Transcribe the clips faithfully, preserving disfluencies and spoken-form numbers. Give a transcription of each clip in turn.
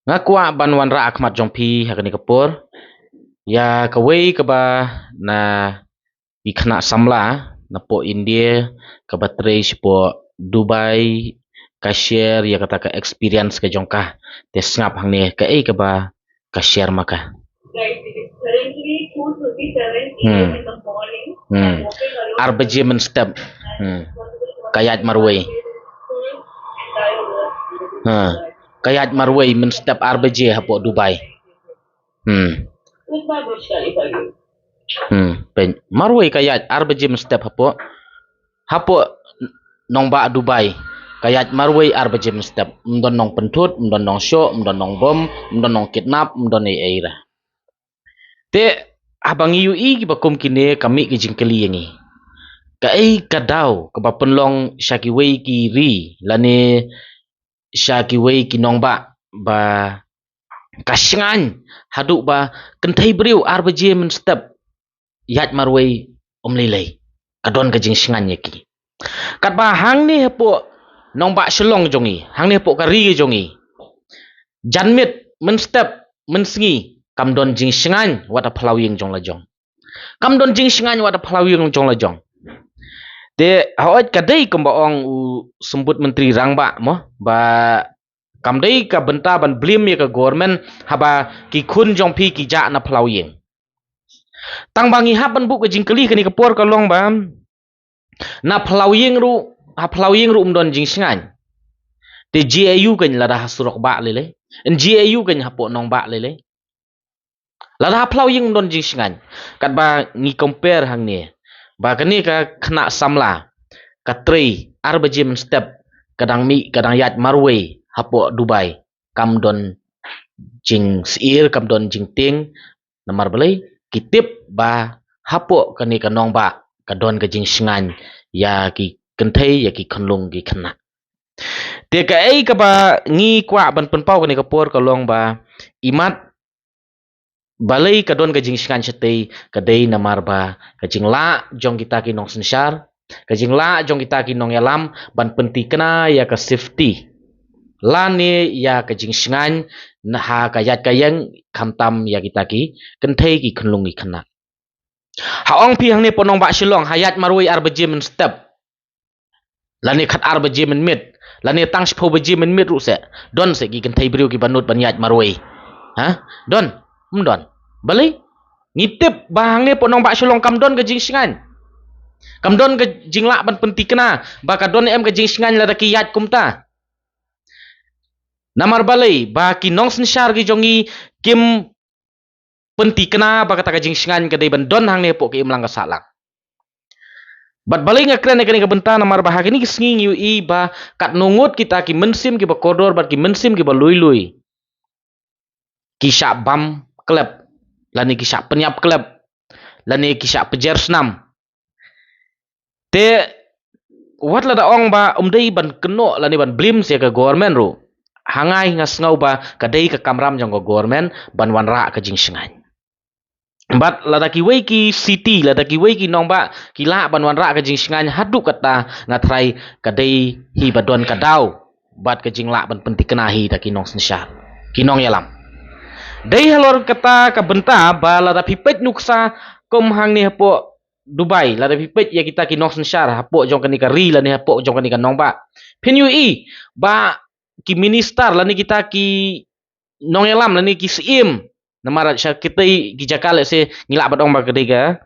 Nga kwah ban wanrah ha khmat jong phi ha kane ka por ïa kawei kaba na i khynnah samla na poh India kaba trei sha poh Dubai, ka share ïa kata ka experience ka jong ka. Te sngap hangne kaei kaba ka share ma ka. Hmm. Hmm. Ar baje mynstep. Hmm. Ka ïaid marwei. Ha. Ka ïaid marwei mynstep ar baje hapoh Dubai. Hmm. Hmm. Pyn marwei ka ïaid ar baje mynstep hapoh, hapoh nongbah Dubai. Ka ïaid marwei ar baje mynstep. Ym don nongpynthut, ym don nongshoh, ym don nongbom, ym don nongkidnap, ym don ei ei ruh. Te haba ngi ïohi kiba kum kine ka mih ka jingkylli ïa ngi. Kaei ka daw kaba pynlong sha kiwei ki ri lane sha kiwei ki nongbah ba ka shngaiñ haduh ba kynthei briew ar baje mynstep ïaid marwei um lei lei. Ka don ka jingshngaiñ ïa ki. Katba hangne hapoh nongbah Shillong jong ngi, hangne hapoh ka ri jong ngi, janmiet mynstep mynsngi kam don jingshngaiñ wat ha phyllaw ïing jong la jong. Kam don jingshngaiñ wat ha phyllaw ïing jong la jong. Te hooid ka dei kumba ong u Symbud Myntri Rangbah mo ba kam dei ka bynta ban blame ïa ka government haba ki khun jong phi ki jah na phyllaw ïing. Tang ba ngi hap ban buh ka jingkylli kane ka por ka long ba na phyllaw ïing ruh, ha phyllaw ïing ruh ym don jingshngaiñ. Te jia aiu kan lada ha surok bah lei lei. Jia aiu kan hapoh nongbah lei lei. Lada ha phyllaw ïing ym don jingshngaiñ. Katba ngi compare hangne ba kane ka khynnah samla ka trei ar baje mynstep ka dang mih ka dang ïaid marwei hapoh Dubai. Kam don jingsyier, kam don jingtieng. Namar balei? Ki tip ba hapoh kane ka nongbah ka don ka jingshngaiñ ïa ki kynthei, ïa ki khunlung ki khynnah. Te kaei kaba ngi kwah ban pynpaw kane ka por ka long ba imat balei ka don ka jingshngaiñ shatei, ka dei namar ba ka jinglah jong kita ki nongsynshar, ka jinglah jong kita ki nongïalam ban pyntikna ïa ka safety lane ïa ka jingshngaiñ na ha ka ïaid ka ïeng, khamtam ïa kita ki kynthei, ki khunlung ki khynnah. Ha ong phi hangne hapoh nongbah Shillong ha ïaid marwei ar baje mynstep lane khat ar baje mynmiet lane tang shiphew baje mynmiet ruh seh, don seh ki kynthei briew kiba nud ban ïaid marwei? Ha? Don? Ym don. Balei? Ngi tip ba hangne hapoh nongbah Shillong kam don ka jingshngaiñ. Kam don ka jinglah ban pyntikna ba ka don em ka jingshngaiñ lada ki ïaid kumta. Namar balei? Ba ki nongsynshar ki jong ngi kim pyntikna ba kata ka jingshngaiñ ka dei ban don hangne hapoh ka imlang ka sahlang. Bad balei nga kren ïa kane ka bynta? Namar ba ha kine ki sngi ngi ïohi ba katno ngut kita ki mynsiem kiba kordor bad ki mynsiem kiba lui lui ki shah bam klep lane ki shah pynïap klep lane ki shah pynjer snam. Te wat lada ong ba ym dei ban kynnoh lane ban blame sha ka government ruh, ha nga nga sngew ba ka dei ka kamram jong ka government ban wanrah ka jingshngaiñ. Bad lada kiwei ki city, lada kiwei ki nongbah ki lah ban wanrah ka jingshngaiñ haduh katta, nga tharai ka dei hi ba don ka daw bad ka jinglah ban pyntikna hi da ki nongsynshar, ki nongïalam. Dei halor kata ka bynta ba lada phi peit nuksa kum hangne hapoh Dubai, lada phi peit ïa kita ki nongsynshar hapoh jong kane ka ri lane hapoh jong kane ka nongbah, phin ïohi ba ki minister lane kita ki nongïalam lane ki syiem, namar sha kitei ki jaka lehse ngi lah ban ong ba ka dei ka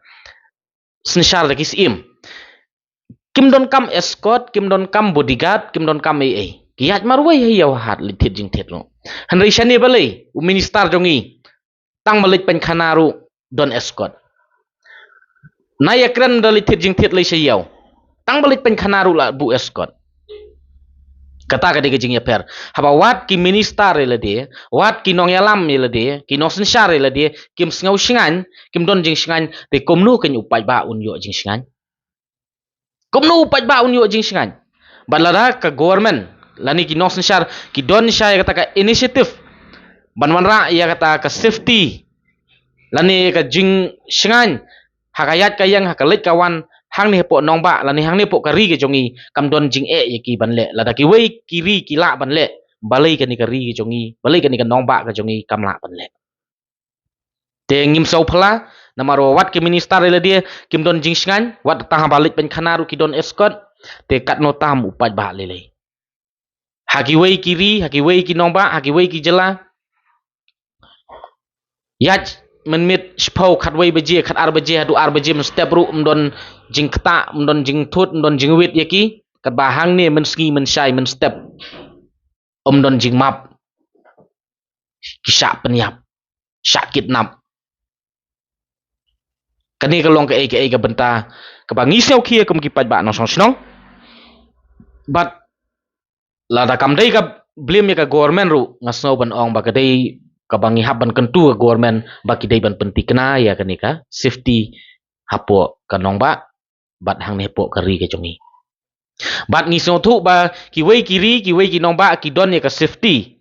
synshar da ki syiem, kim donkam escort, kim donkam bodyguard, kim donkam ei ei. Ki ïaid marwei ha ïew ha hat, leit thied jingthied ruh. Hynrei shane balei u minister jong ngi tang ba leit pynkhana ruh don escort? Na ïakren da leit thied jingthied leit sha ïew, tang ba leit pynkhana ruh la buh escort. Kata ka dei ka jingïapher. Haba wat ki minister ïa lade, wat ki nongïalam ïa lade, ki nongsynshar ïa lade kim sngew shngaiñ, kim don jingshngaiñ, te kumno kein u paidbah un ïoh jingshngaiñ? Kumno u paidbah un ïoh jingshngaiñ? Bad lada ka government lane ki nongsynshar ki don sha ïa kata ka initiative ban wanrah ïa kata ka safety lane ka jingshngaiñ ha ka ïaid ka ïeng, ha ka leit ka wan, hangne hapoh nongbah lane hangne hapoh ka ri ka jong ngi, kam don jingeh ïa ki ban leh. Lada kiwei ki ri ki lah ban leh, balei kane ka ri ka jong ngi, balei kane ka nongbah ka jong ngi kam lah ban leh. Te ngim sngewphylla, namar wat ki minister ïa lade kim don jingsngewsih, wat tang haba leit pynkhana ruh ki don escort, te katno tam u paidbah lei lei. Ha kiwei ki ri, ha kiwei ki nongbah, ha kiwei ki jylla, ïaid mynmiet shiphew, khatwei baje, khatar baje, haduh ar baje mynstep ruh ym don jingktah, ym don jingthut, ym don jingwit ïa ki. Katba hangne mynsngi mynshai mynstep ym don jingmap. Ki shah pynïap, shah kidnap. Kane ka long kaei kaei ka bynta kaba ngi sngewkhia kum ki paidbah nongshong shnong. Bad lada kam dei ka blame ïa ka government ruh, nga sngew ban ong ba ka dei kaba ngi hap ban kyntu ka government ba ki dei ban pynthikna ïa kane ka safety hapoh ka nongbah bad hangne hapoh ka ri ka jong ngi. Bad ngi sngewthuh ba kiwei ki ri, kiwei ki nongbah ki don ïa ka safety.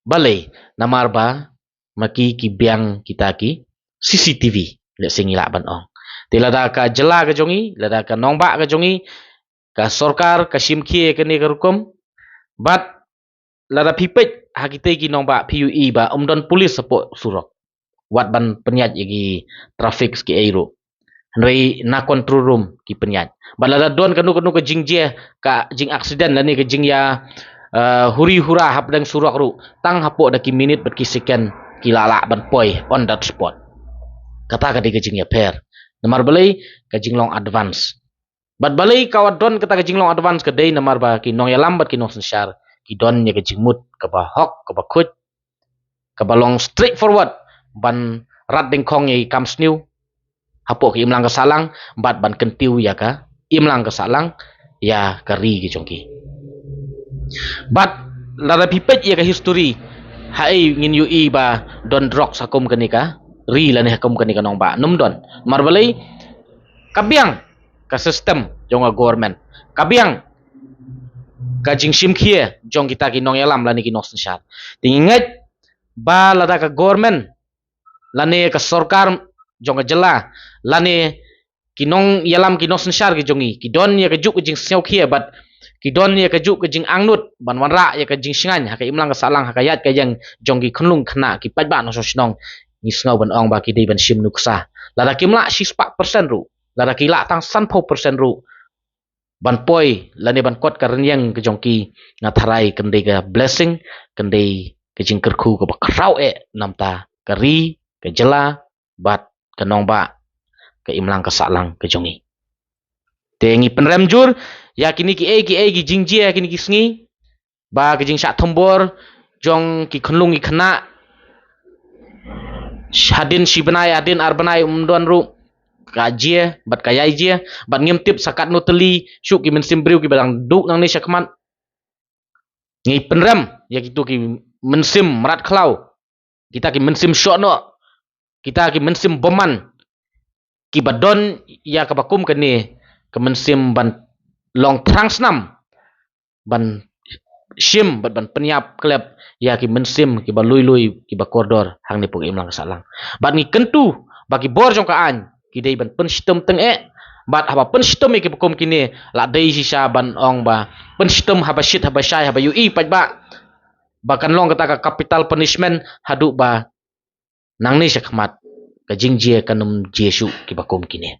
Balei? Namar ba ma ki ki biang kita ki C C T V, lehse ngi lah ban ong. Te lada ka jylla ka jong ngi, lada ka nongbah ka jong ngi, ka sorkar ka shim khie kane ka rukom, bad lada phi peit ha kitei ki nongbah phi ïohi ba ym don pulit hapoh surok wat ban pynïaid ïa ki traffic kiei ruh. Hynrei na control room ki pynïaid. Bad lada don kano kano ka jingjia, ka jing accident lane ka jingïa, eh, huri hura hapdeng surok ruh, tang hapoh da ki minit bad ki second ki lah lah ban poi on that spot. Kata ka dei ka jingïapher. Namar balei? Ka jinglong advance. Bad balei ka wat don kata ka jinglong advance? Ka dei namar ba ki nongïalam bad ki nongsynshar ki don ïa ka jingmut kaba hok, kaba khuid, kaba long straightforward, ban rat dyngkhong ïa ki kam sniew hapoh ka imlang ka sahlang, bad ban kyntiew ïa ka imlang ka sahlang ïa ka ri ka jong ki. Bad lada phi peit ïa ka history, haei ngin ïohi ba don drugs ha kum kane ka ri lane ha kum kane ka nongbah? Ym don. Namar balei? Ka biang ka system jong ka government, ka biang ka jingshim khie jong kita ki nongïalam lane ki nongsynshar. Te ngi ngeit ba lada ka government lane ka sorkar jong ka jylla lane ki nongïalam ki nongsynshar ki jong ngi ki don ïa kajuh ka jingsngewkhia bad ki don ïa kajuh ka jingangnud ban wanrah ïa ka jingshngaiñ ha ka imlang ka sahlang, ha ka ïaid ka ïeng jong ki khyllung khynnah, ki paidbah nongshong shnong, ngi sngew ban ong ba ki dei ban shim nuksa. Lada kim lah shispah persen ruh, lada ki lah tang sanphew persen ruh ban poi lane ban kot ka rynïeng ka jong ki, nga tharai kan dei ka blessing, kan dei ka jingkyrkhu kaba khraw eh namar ka ri, ka jylla bad ka nongbah, ka imlang ka sahlang ka jong ngi. Te ngi pynrem jur ïa kine kiei kiei ki jingjia kine ki sngi, ba ka jingshah thombor jong ki khyllung ki khynnah hadien shi bnai, hadien ar bnai ym don ruh ka jia bad ka ïai jia, bad ngim tip sa katno tylli shuh ki mynsiem briew kiba dang duh nangne shakhmat. Ngi pynrem ïa kito ki mynsiem mrad khlaw, kita ki mynsiem shoh noh, kita ki mynsiem bymman, kiba don ïa kaba kum kane ka mynsiem ban long thrang snam, ban shim bad ban pynïap klep ïa ki mynsiem kiba lui lui, kiba kordor hangne hapoh ka imlang ka sahlang. Bad ngi kyntu ba ki bor jong ka aiñ ki dei ban pynshitom tyngeh, bad haba pynshitom ïa kiba kum kine, la dei shisha ban ong ba pynshitom haba shit haba shai, haba ïohi paidbah, ba kan long kata ka capital punishment haduh ba nangne shakhmat ka jingjia kan ym jia shuh kiba kum kine.